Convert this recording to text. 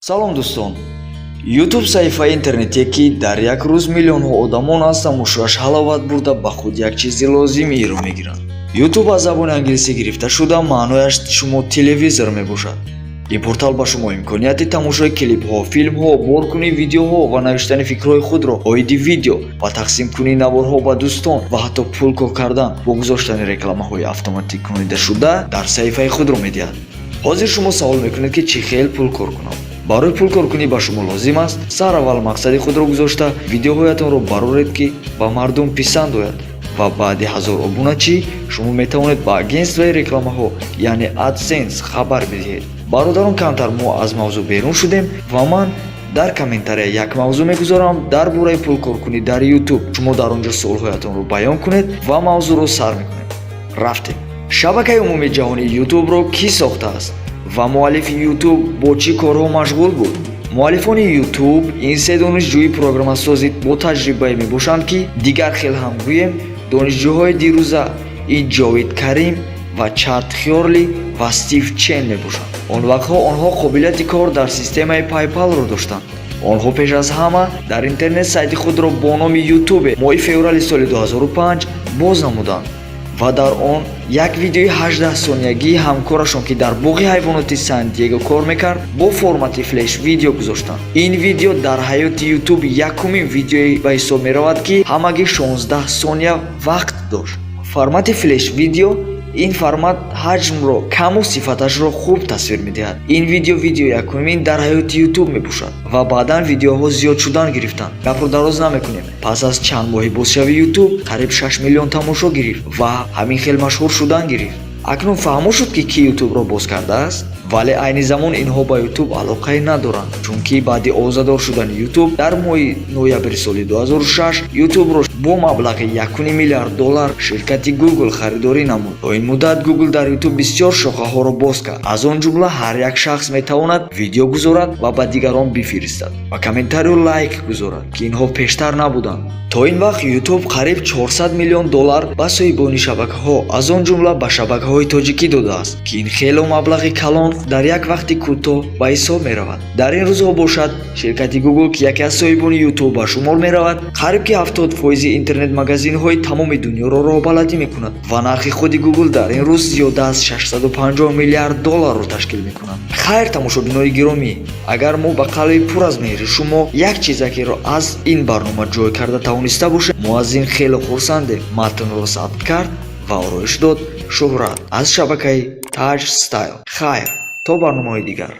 Салом, дӯстон! Ютуб саҳифаи интернетие, ки дар як рӯз миллионҳо одамон аз тамошояш ҳаловат бурда, ба худ як чизи лозимиро мегиранд. Ютуб аз забони англисӣ гирифта шуда, маънояш «шумо телевизор» мебошад. Ин портал ба шумо имконияти тамошои клипҳо, филмҳо, боркунии видеоҳо ва навиштани фикрҳои худро оиди видео ва тақсимкунии наворҳо ба дӯстон ва ҳатто пул кор кардан бо гузоштани рекламаҳои автоматикунидашуда дар саҳифаи худро медиҳад. Ҳозир шумо савол мекунед, ки чӣ хел пул кор кунам. Барои пулкоркунӣ ба шумо лозим аст сараввал мақсади худро гузошта, видеоҳоятонро бароред, ки ба мардум писанд ояд, ва баъди 1000 обуначӣ шумо метавонед ба агентствои рекламаҳо, яъне AdSense, хабар бидиҳед. Бародарон, камтар мо аз мавзӯъ берун шудем ва ман дар комментария як мавзӯъ мегузорам дар бораи пулкоркунӣ дар Ютуб. Шумо дар он ҷо суолҳоятонро баён кунед ва мавзӯъро сар мекунем. Рафтем. Шабакаи умумии ҷаҳонии Ютубро кӣ сохтааст ва муаллифи Ютуб бо чӣ корҳо машғул буд? Муаллифони Ютуб ин се донишҷӯи программасозӣ бо таҷрибае мебошанд, ки дигар хел ҳам гӯем, донишҷӯҳои дирӯза. Ин Ҷовид Карим ва Чад Хёрли ва Стив Чен мебошанд. Он вақтҳо онҳо қобилияти кор дар системаи PayPalро доштанд. Онҳо пеш аз ҳама дар интернет сайти худро бо номи Ютубе моҳи феврали соли 2005 боз намуданд ва дар он як видеои 18 сониягии ҳамкорашон, ки дар боғи ҳайвоноти Сан Диего кор мекард, бо формати флеш видео гузоштанд. Ин видео дар ҳаёти Ютуб якумин видеое ба ҳисоб меравад, ки ҳамагӣ 16 сония вақт дошт. Формати флеш видео: ин формат ҳаҷмро каму сифаташро хуб тасвир медиҳад. Ин видео видео якумин дар ҳаёти Ютуб мебошад ва баъдан видеоҳо зиёд шудан гирифтанд. Гапро дароз намекунем. Пас аз чанд моҳи бозшавии Ютуб қариб 6 миллион тамошо гирифт ва ҳамин хел машҳур шудан гирифт. Акнун фаҳмо шуд, ки кӣ Ютубро боз кардааст. Вале айни замон инҳо ба Ютуб алоқае надоранд, чунки баъди овозадор шудани Ютуб дар моҳи ноябри соли 2006 Ютубро бо маблағи 1 миллиард доллар ширкати Google харидорӣ намуд. То ин муддат Google дар Ютуб бисёр шохаҳоро боз кард, аз он ҷумла ҳар як шахс метавонад видео гузорад ва ба дигарон бифиристад ва комментарию лайк гузорад, ки инҳо пештар набуданд. То ин вақт Ютуб қариб 400 миллион доллар ба соҳибони шабакаҳо, аз он ҷумла ба шабакаҳои тоҷикӣ додааст, ки ин хело маблағи калон дар як вақти кӯтоҳ ба ҳисоб меравад. Дар ин рӯзҳо бошад, ширкати Google, ки яке аз соҳибони Ютуб ба шумор меравад, қариб ки 70 фоизи интернет-магазинҳои тамоми дунёро роҳбаладӣ мекунад ва нархи худи Google дар ин рӯз зиёда аз 650 миллиард долларро ташкил мекунад. Хайр, тамошобинони гиромӣ, агар мо ба қалби пур аз меҳри шумо як чизакеро аз ин барнома ҷой карда тавониста бошем, мо аз ин хеле хурсандем. Матнро сабт кард ва ороиш дод Шӯҳрат аз шабакаи Таҷ Стайл. Хайр, то барномаҳои дигар.